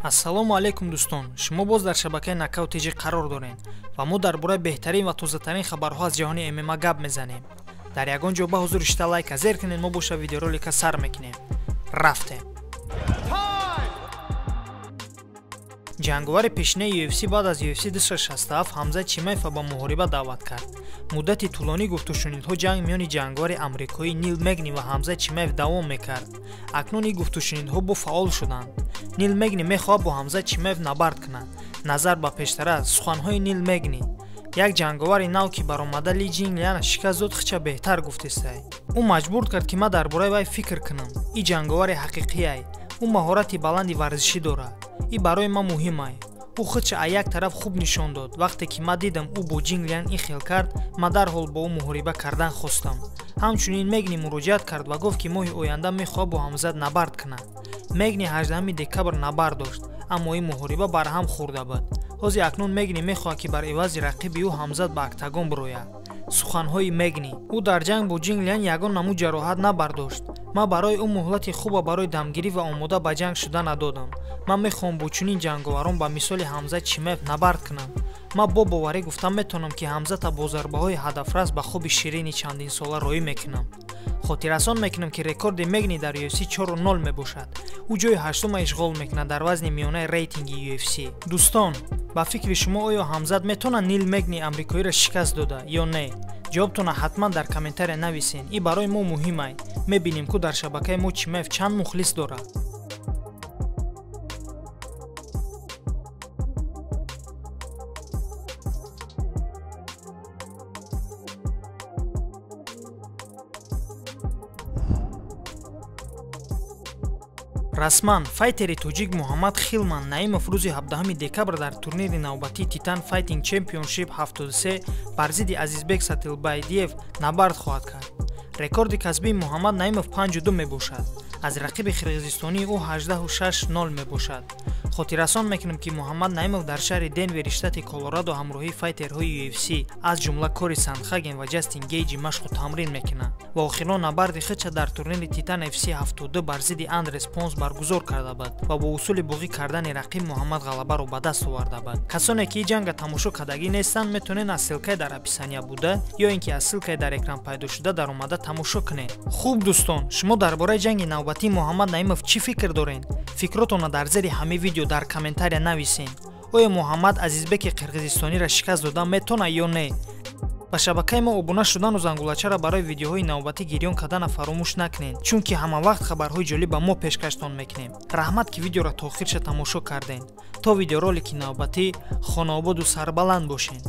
Ассалому алайкум дӯстон, шумо боз дар шабакаи Нокаут ТЖ қарор доред ва мо дар бораи беҳтарин ва тозатарин хабарҳо аз ҷаҳони ММА гап мезанем. Дар ягон ҷо ба ҳузур шита лайка зер кунед, мо боша видеоролика сар мекунем. Рафтем. Ҷанговари пешинаи UFC баъд аз UFC 267 Ҳамзат Чимаевро ба муҳориба даъват кард. Муддати тӯлонӣ гуфтушунидҳо ҷанг миёни ҷанговари амрикоӣ Нил Мегни ва Ҳамзат Чимаев давом мекард. Акнун ин гуфтушунидҳо бо фаъол шуданд. Нил Мегни мехоҳад бо Ҳамзат Чимаев набард кунад. Назар ба пештара суханҳои Нил Мегни: як ҷанговари нав ки баромада Ли Ҷинглиана шикаст дод, хича беҳтар гуфтестай. Ӯ маҷбур кард, ки ман дар бораи вай фикр кунам. Ин ҷанговари ҳақиқиай. Ӯ маҳорати баланди варзишӣ дорад. Ин барои ман муҳимай. Ӯ худша аз як тараф хуб нишон дод. Вақте ки ман дидам ӯ бо Ҷинглиан ин хел кард, ман дарҳол бо ӯ муҳориба кардан хостам. Ҳамчунин Мегни муроҷиат кард ва гуфт, ки моҳи оянда мехоҳад бо Ҳамзат набард кунад. Мегни 18 декабр набард дошт, аммо ин муҳориба барҳам хӯрда буд. Ҳозир акнун Мегни мехоҳад, ки бар ивази рақиби ӯ Ҳамзат ба октагон бирояд. Суханҳои Мегни: ӯ дар ҷанг бо Ҷинглиан ягон намуд ҷароҳат набардошт. Ман барои ӯ муҳлати хуба барои дамгирӣ ва омода ба ҷанг шуда надодам. Ман мехоҳам бо чунин ҷанговарон ба мисоли Ҳамзат Чимаев набард кунам. Ман бо боварӣ гуфта метавонам, ки Ҳамзата бо зарбаҳои ҳадафрас ба хоби ширини чандинсола роӣ мекунам. Хотиррасон мекунам, ки рекорди Мегни дар UFC 4-0 мебошад. Ӯ ҷои ҳаштума ишғол мекунад дар вазни миёнаи рейтинги UFC. Дӯстон, ба фикри шумо оё Ҳамзат метавонад Нил Мегни амрикоиро шикаст дода ё не? Ҷавобтонро ҳатман дар комментария нависен. Ин барои мо муҳимай. Мебинем, ку дар шабакаи мо Чимаев чанд мухлис дорад. Расман файтери тоҷик Муҳаммад Хилман Наимов рӯзи 17 декабр дар турнири навбатии Titan Fighting Championship 73 бар зидди Азизбек Сатилбайдиев набард хоҳад кард. Рекорди касбии Муҳаммад Наимов 5-2 мебошад. Аз рақиби қирғизистонии ӯ 18-6-0 мебошад. Хотиррасон мекунем, ки Муҳаммад Наимов дар шаҳри Денвери штати Колорадо ҳамроҳии файтерҳои UFC аз ҷумла Кори Сандхаген ва Ҷастин Гейҷи машқу тамрин мекунад ва охирон набарди худша дар турнири Titan FC 72 бар зидди Андрес Понс баргузор карда буд ва бо усули буғӣ кардани рақиб Муҳаммад ғалабаро ба даст оварда буд. Касоне ки ин ҷанга тамошо кардагӣ нестанд, метавонед аз ссилкаи дар описания буда ё ин ки аз ссилкаи дар экран пайдо шуда даромада тамошо кунед. Хуб дӯстон, шумо дар бораи ҷанги навбатии Муҳаммад Наимов чӣ фикр доред? Фикротонро дар зери ҳамин видео дар комментария нависен. Оё Муҳаммад Азизбеки қирғизистониро шикаст дода метавонад ё не? Ба шабакаи мо обуна шудану зангулачаро барои видеоҳои навбатӣ гирён кардана фаромӯш накунед, чунки ҳама вақт хабарҳои ҷолиб ба мо пешкаштон мекунем. Раҳмат, ки видеоро то охирша тамошо кардем. То видеоролики навбатӣ хонаободу сарбаланд бошед.